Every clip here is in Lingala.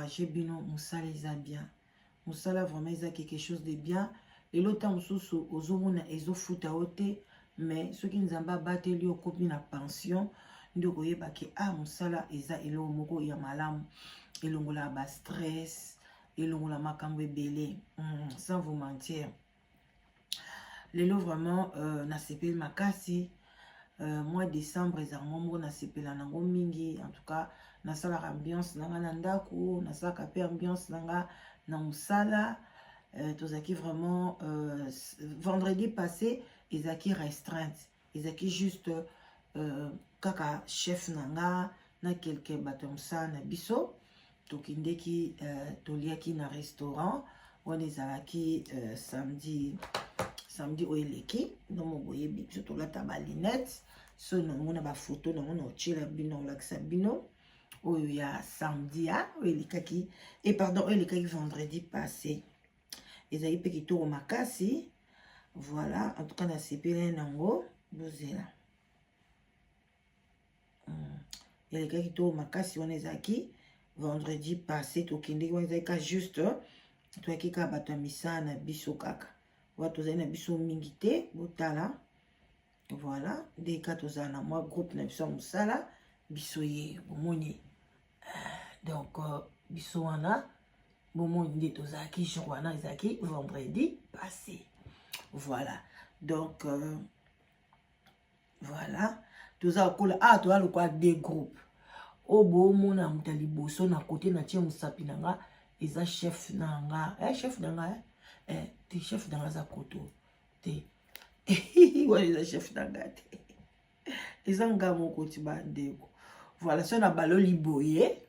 encourage bino, mosala eza bien, mosala vraiment eza quelque chose de bien. Lelo ntango mosusu ozomona ezofuta yo te, mais soki Nzambe abateli yo, okomi na pension, nde okoyeba ke a ah, mosala eza eloko moko ya malamu, elongolaka bastress, elongola makambo ebele. Sans vous mentir, lelo vraiment nasepeli makasi. Mois décembre ezalaka mwa moko nasepela nango mingi. En tout cas, nasalaka ambiance na nga na ndako, nasalaka mpe ambiance na nga na mosala. Tozalaki vraiment vendredi passé, ezalaki restreinte, ezalaki juste kaka chef na nga na quelque bato ya mosala na biso. Tokendeki, toliaki na restaurant wana. Ezalaki samedi, samedi oyo eleki. Ndomo boyebi biso tolata balunettes, so namona bafoto nango na otiela bino, olakisa bino oyo ya samedi ya oyo elekaki, e pardon, oyo elekaki vendredi passé. Ezali mpe kitoko makasi. Voilà, en tout cas nasepeli nango. Bozela, elekaki kitoko makasi. Wana ezalaki vendredi passé, tokendeki wana, ezalaki ka juste toyaki kaka bato ya misala na biso kaka wana, tozali na biso mingi te. Botala, voilà, nde ka tozala na mwa groupe na biso ya mosala. Biso ye bomoni, donc biso wana bomoni nde tozalaki jour wana, ezalaki vendredi passé. Voilà, donc voilà, toza kokola. Ah, toza lokola deux groupes. Oyo boomona moto ya liboso na kote na tie mosapi na nga eza chef na nga, chef na nga, te, chef na nga aza koto te. Wana eza chef na nga te, eza nga moko ti bandeko. Voilà, so na baloli boye,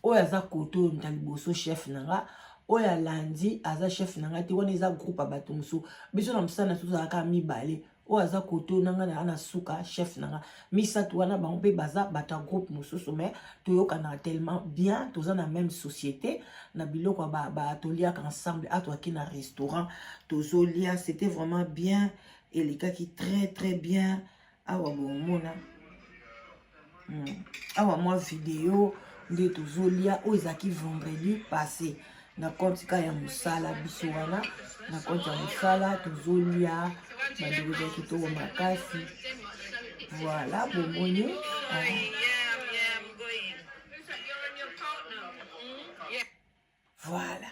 oyo aza kote oyo moto ya liboso chef na nga, oyo alandi aza chef na nga te. Wana eza groupe ya bato mosusu. Biso na mosala na biso tozalaka mibale. Oyo aza kote oyo na nga na suka chef na nga. Misato wana, bango mpe baza bato ya groupe mosusu, mais toyokanaka tellement bien, toza na même société na biloko ya toliaka ensemble. A toaki na restaurant, tozolia, c'était vraiment bien, elekaki très très bien. Awa bomona, Awa mwa video nde tozolia. Oyo ezalaki vendredi passé na compte ka ya mosala. Biso wana na compte ya mosala tozolia, bandeko, ezalaki kitoko makasi. Voilà, bomoni. Voilà,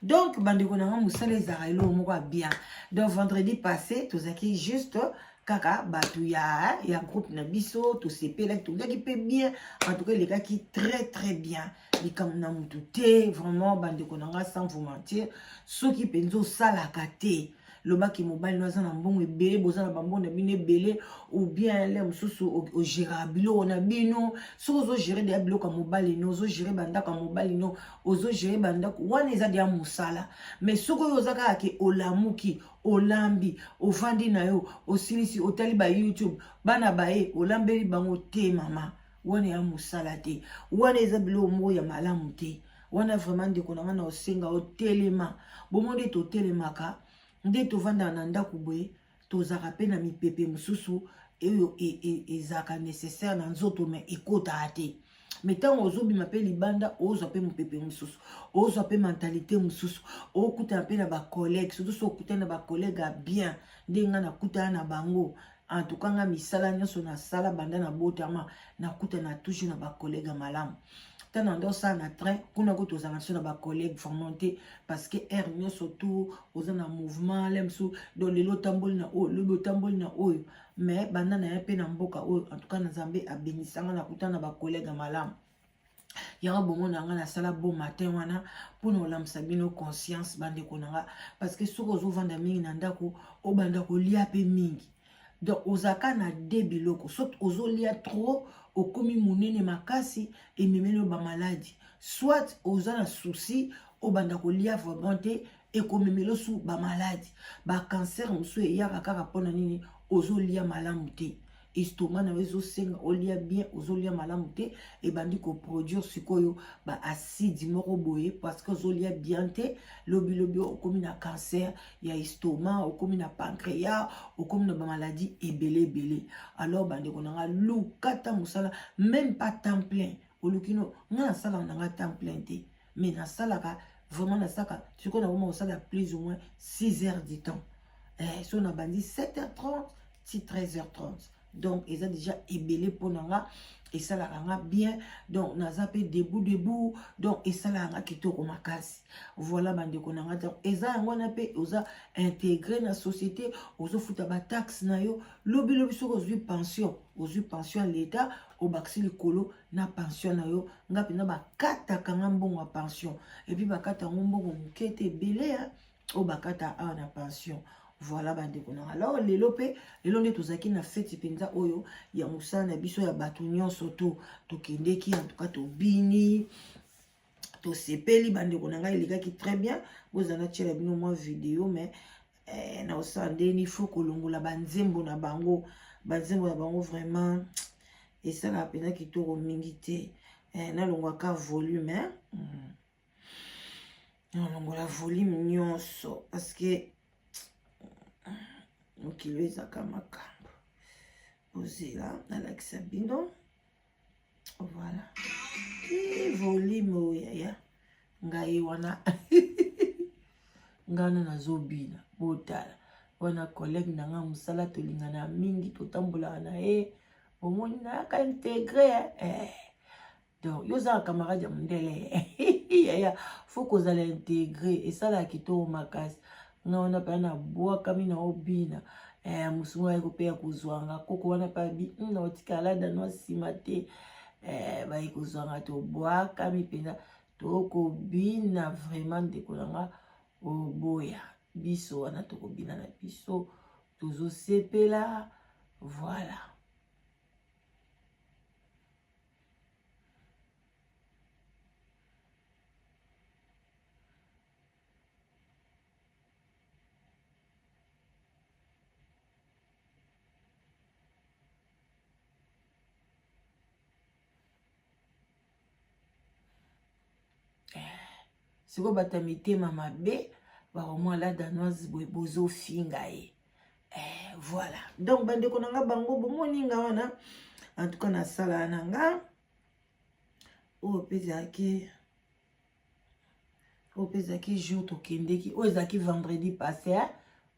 donc bandeko na nga, mosala ezalaka eloko moko ya bien. Donc vendredi passé tozalaki juste kaka bato ya groupe na biso, tosepelaki, toliaki mpe bien. En tout cas, elekaki très très bien, likambo na motu te. Vraiment, bandeko na nga, sans vous mentir, soki mpenza osalaka te, lobaki mobali no aza na mbongo ebele, boza na bambongo na bino ebele, ou bien le mosusu ogéraka biloko na bino. Soki ozogérer deya biloko ya mobali no, ozogérer bandako ya mobali no, ozogérer bandako wana, eza deya mosala. Mais soki oyo oza kaka ke olamuki, olambi, ovandi na yo, osilisi, otali ba YouTube, bana baye, olambeli bango te, mama, wana ya mosala te, wana eza biloko moko ya malamu te. Wana vraiment, ndeko na nga, na osenga otelema. Bomo nde totelemaka, nde tovandaka na ndako boye, tozalaka mpe na mipepe mosusu oyo ezalaka nécessaire na nzoto, mais ekotaka te. Mais ntango ozobima mpe libanda, ozwa mpe mopepe mosusu, ozwa mpe mentalité mosusu, okutana mpe na bacollègue, surtout so okutani na bacollègue ya bien. Nde ngai nakutana na bango. En tout cas, nga misala nyonso nasala banda na botama, nakutana toujours na bacollègue ya malamu. Ntango nde osala na train kuna ko, tozalaka biso na bacollègue vraiment te, parce que heure nyonso tu oza na mouvement le mosusu. Donc lelo otamboli na oyo, lobi otamboli na oyo. Mais banda na ye mpe na mboka oyo, en tout cas na Nzambe abenisanga, nakutana na bacollègue ya malamu. Yango bongo na nga nasala bon matin wana mpona kolamisa bino conscience, bandeko na nga, parce que soki ozovanda mingi na ndako, obanda kolia mpe mingi. Donc ozalaka na de biloko, soki ozolia trop, okomi monene makasi, ememeli yo bamaladi. Soit oza na souci, obanda kolia vraiment te, ekomemela osu bamaladi, bacancer mosusu eyaka kaka mpona nini? Ozolia malamu te. Estomac na yo ezosenga olia bien, ozolia malamu te, ebandi koproduire sikoyo baacide moko boye, parce que ozolia bien te. Lobilobi okomi na cancer ya estomac, okomi na pancréas, okomi na bamaladi ebele ebele. Alors bandeko na nga, luka ta mosala, même pas temps plein. Oluki no, nga nasalaka na nga temps plein te. Mais nasalaka vraiment, nasalaka sikoyo, nakoma kosala plus ou moins 6 heures du temps. So nabandi 7h30 ti 13h30, donc eza déjà ebele mpo na nga. Esalaka nga bien, donc naza mpe debout debout, donc esalaka nga kitoko makasi. Voilà, bandeko na nga, donc eza yango wana. Mpe oza intégré na société, ozofuta bataxe na yo. Lobilobi soki ozwi pension, ozwi pension ya leta, obakisi likolo na pension na yo. Nga mpenza bakataka nga mbongo ya pension, et puis bakata yango mbongo moke te, ebele oyo bakata awa na pension. Voilà, bandeko na nga. Alors lelo mpe, lelo nde tozalaki na feti mpenza oyo ya mosala na biso ya bato nyonso. To tokendeki, en tout cas tobini, tosepeli, bandeko na ngai, elekaki très bien. Bozala natiela bino mwa video, mais na osala ndeni, faut kolongola banzembo na bango. Banzembo na bango vraiment esalaka mpenza kitoko mingi te. Nalongwaka volume, eh? Nalongola volume nyonso parce que mokili ezaka makambo. Ozela nalakisa bino. Voilà, volume oyo yaya ngai wana, ngai wana nazobina. Botala wana, collègue na nga mosala, tolingana mingi, totambolaka na ye. Omoni, nayaka intégré. Donc yo ozala camarade ya mondele yaya, faut kozala intégré, esalaka kitoko makasi. Nga wana mpe nabwakami na obina. Mosungu ayeko mpe ya kozwanga koko wana mpe abi na otikala dano nsima te. Baye kozwanga, tobwakami mpenza, tokobina vraiment. Ndeko na nga, oboya biso wana, tokobina na biso, tozosepela. Voilà. Sikoyo bato ya mitema mabe bakomwa la Danoise boye, bozofinga ye. Voilà, donc bandeko na nga, bango bomoninga wana, en tout cas nasala na nga oyo mpe ezalaki, oyo mpe ezalaki jour tokendeki, oyo ezalaki vendredi passé,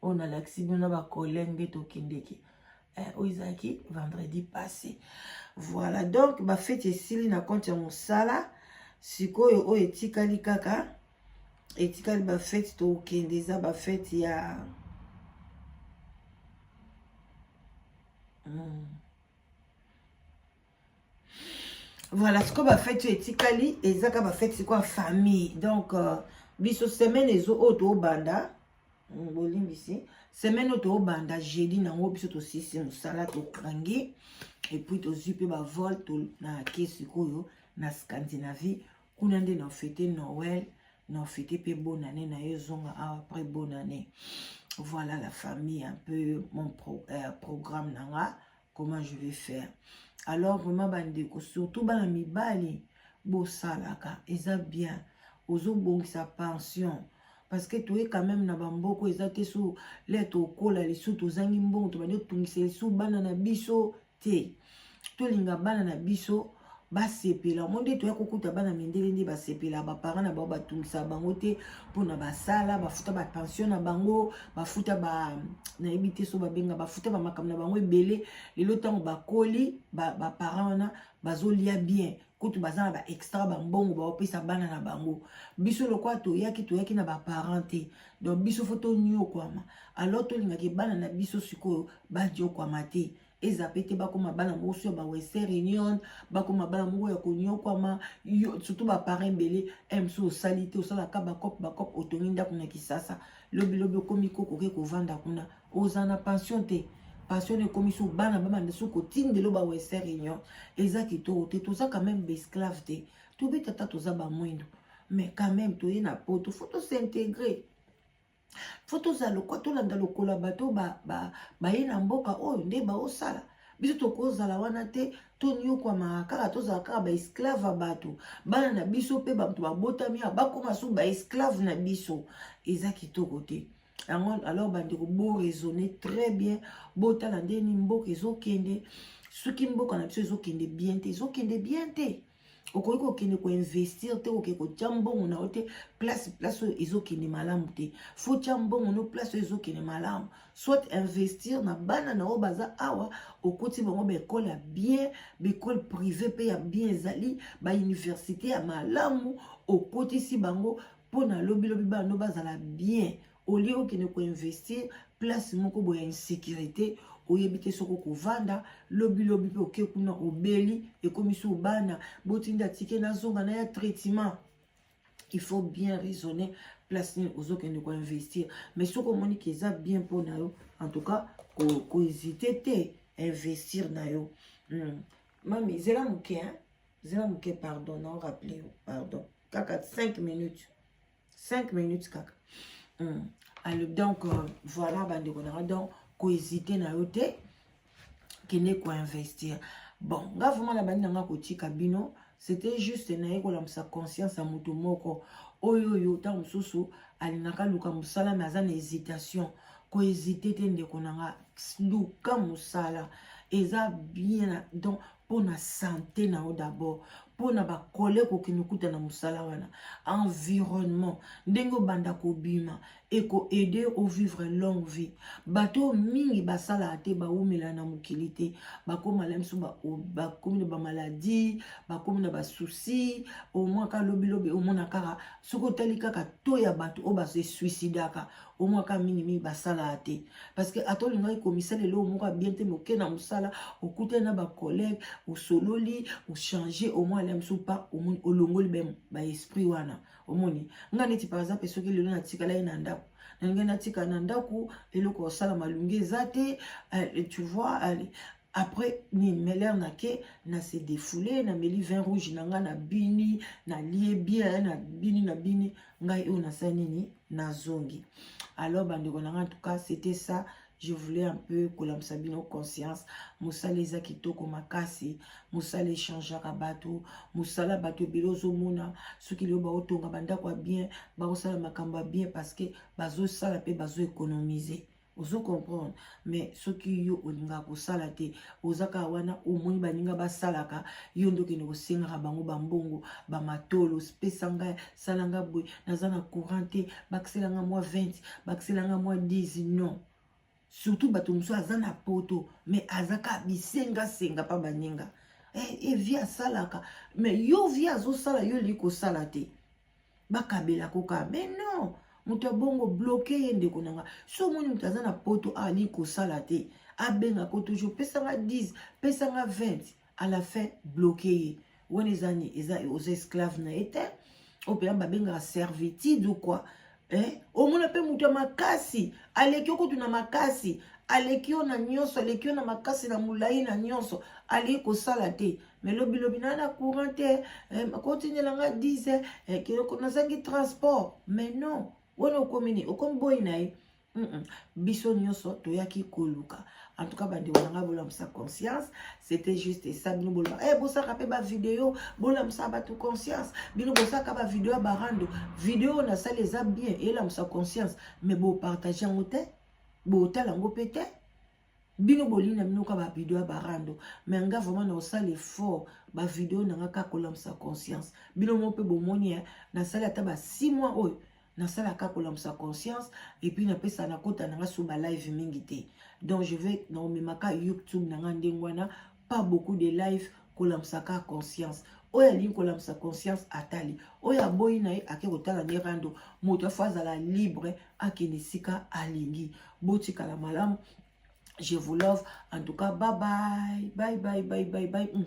oyo nalakisi bino na bacollègue nde tokendeki, oyo ezalaki vendredi passé. Voilà, donc bafeti esili na compte ya mosala. Sikoyo oyo etikali kaka, etikali bafeti tokende, eza bafeti ya. Voilà, sikoyo bafeti oyo etikali eza kaka bafeti sikoyo ya famille. Donc biso semaine ezo oyo toobanda, bolimbisi, semaine oyo toobanda, jeudi nango biso tosisi mosala, tokangi, et puis tozwi mpe bavol na ke sikoyo na Scandinavie. Kuna nde na fête Noël, na fête mpe bonne année na ye, ezonga awa après bonne année. Voilà la famille, un peu mon programme na nga, comment je vais faire. Alors vraiment bandeko, surtout bana mibali, bosalaka, eza bien, ozobongisa pension, parce que toye quand même na bamboka eza te. So le tokola lisusu, tozangi mbongo, tobandi otungisa lisusu bana na biso te. Tolinga bana na biso basepela mo nde toya kokuta bana mindele nde basepela. Baparent na bango batungisa bango te mpona basala, bafuta bapension na bango, bafuta ba nayebi te so babenga, bafuta bamakambo na bango ebele. Lelo ntango bakoli, baparent wana bazolia bien, kutu baza na baextra, bambongo baopesa bana na bango. Biso lokola toyaki, toyaki na baparent te, donc biso faut tonyokwama. Alors tolingaki bana na biso sikoyo banyokwama te, eza pe te bakóma bana moko so ya baWestern Union, bakóma bana moko ya konyokwama. Surtout baparent ebele mosusu osali te, osalaka bacope bacope, otongi ndako na Kisasa, lobilobi okomi kokoke kovanda kuna, oza na pension te. Pension ekomi so bana babanda so kotindelo baWestern Union, eza kitoko te. Toza quand même baesclave te, tobeta ata toza bamwindo, mais quand même toye na poto, faut tos'intégrer, faut tozala lokwa, tolanda lokola bato baye na mboka oyo nde baosala. Biso tokozala wana te, tonyokwamaka kaka, tozala kaka baesclave ya bato. Bana na biso mpe bato babotami awa bakóma so baesclave na biso, eza kitoko te yango. Alors bandeko, boraisonner très bien, botala ndeni mboka ezokende. Soki mboka na biso ezokende bien te, ezokende bien te. Okoki kokende koinvestir te, okoki kotia mbongo na yo te place oyo ezokende malamu te. Faut tia mbongo no place oyo ezokende malamu, soit investir na bana na oyo baza awa, okoti bango baekole ya bien, baekole privé mpe ya bien, ezali bauniversité ya malamu, okotisi bango mpo na lobilobi bana no bazala bien, au lieu okende koinvestir place moko boye ya insécurité. Oyebi te soki okovanda lobilobi mpe oke kuna, obeli, ekomi so bana botinda tike, nazonga na ya traitement. Il faut bien raisonner place nini ozokende koinvestir. Mais soki omoni ke eza bien mpo na yo, en tout cas kohésite te, investir na yo. Mami, zela moke, hein? Zela moke, pardon, na orappele yo, pardon, kaka 5 minutes, 5 minutes kaka. Alors, donc voilà, bandeko na nga, donc kohésite na yo te, kende koinvestir. Bon, nga vraiment na bandi na nga kotika bino, c'était juste naye kolamusa conscience ya moto moko oyo ntango mosusu alingaka luka mosala me aza na hésitation. Kohésite te, ndeko na nga, luka mosala, eza bien. Donc mpona santé na yo d'abord, mpona bakole kokende okuta na mosala wana, environnement ndenge obanda kobima ekoaide ovivre longue vie. Bato mingi basalaka te, bawumela na mokili te, bakóma miso, bakomi na bamaladi, bakomi na basusi. Omwaka lobilobi omona kaka, soki otali kaka to ya bato oyo basesuicidaka, omwaka mingimingi basalaka te, parce que ata olingaki komisala eloko moko ya bien te, me oke na mosala, okutani na bacollègue, osololi, ochange, omwa alia mosusu pa omoni olongoli baesprit wana. Omoni nga neti par exemple, soki lelo natikala ye na ndako, nalingi natikala na ndako, eloko kosala malungi eza te, tu vois. Après nini, melere nake na se défoulé, nameli vin rouge na nga, nabini, nalie bien, nabini, nabini ngai oyo nasali nini, nazongi. Alors bandeko na nga, en tout cas c'était ça, je voulais un peu kolamusa bino conscience. Mosala eza kitoko makasi, mosala echangeaka bato, mosala bato ebele ozomona soki lelo baotonga bandako ya bien, baosala makambo ya bien, parce que bazosala mpe bazoéconomiser, ozo comprendre. Mais soki yo olingaka kosala te, oza kaka wana, omoni baninga basalaka, yo nde okende kosengaka bango bambongo, bamatolo, pesa ngai, sala nga boye, naza na courant te, bakiselanga mwa 20, bakiselanga mwa 10. Non, surtout bato mosusu aza na poto mais aza kaka bisengasenga mpa baninga. Eh, vie asalaka, mais yo vie azosala, yo olingi kosala te, bakabelako kaka. Mais non, moto ya bongo, bloque ye, ndeko na nga. So omoni moto aza na poto alingi kosala te, abengako toujours, pesanga 10, pesanga 20, à la fin bloque ye. Wana eza nini? Eza oza esclave na ye te, oyo mpenza babengaka servitude ou quoi, eh? Omona mpe moto ya makasi aleki yo kutu na makasi, aleki yo na nyonso, aleki yo na makasi, na molai, na nyonso, alingi kosala te, mais lobilobi na courant te, eh, kotindela nga 10, eh, nazangi transport. Mais non, wana okomi nini? Okomi boyi na ye. Biso nyonso toyaki koluka. En tout cas bandeko na ngai, bolamusa conscience, c'était juste ça. Bino boloba, eh, bosalaka mpe bavideo, bolamusa bato conscience. Bino bosalaka bavideo ya barando, video oyo nasali eza bien, elamusa conscience, mais bopartage yango te, botala yango mpe te. Bino bolingi na bino kaka bavideo ya barando, mais nga vraiment na osala effort, bavideo na nga kaka kolamusa conscience. Bino mo mpe bomoni, nasali ata ba 6 mois oyo, nasalaka kolamusa conscience, et puis napesa, nakota na nga so balive mingi te. Donc je vais naomemaka YouTube na nga ndenge wana, pas beaucoup de live, kolamusaka conscience. Oyo alingi kolamusa conscience atali, oyo aboyi na ye ake kotala nde rando. Moto afo azala libre, akende esika alingi. Botikala malamu, je vous love en tout cas, bye bye bye bye bye bye bye.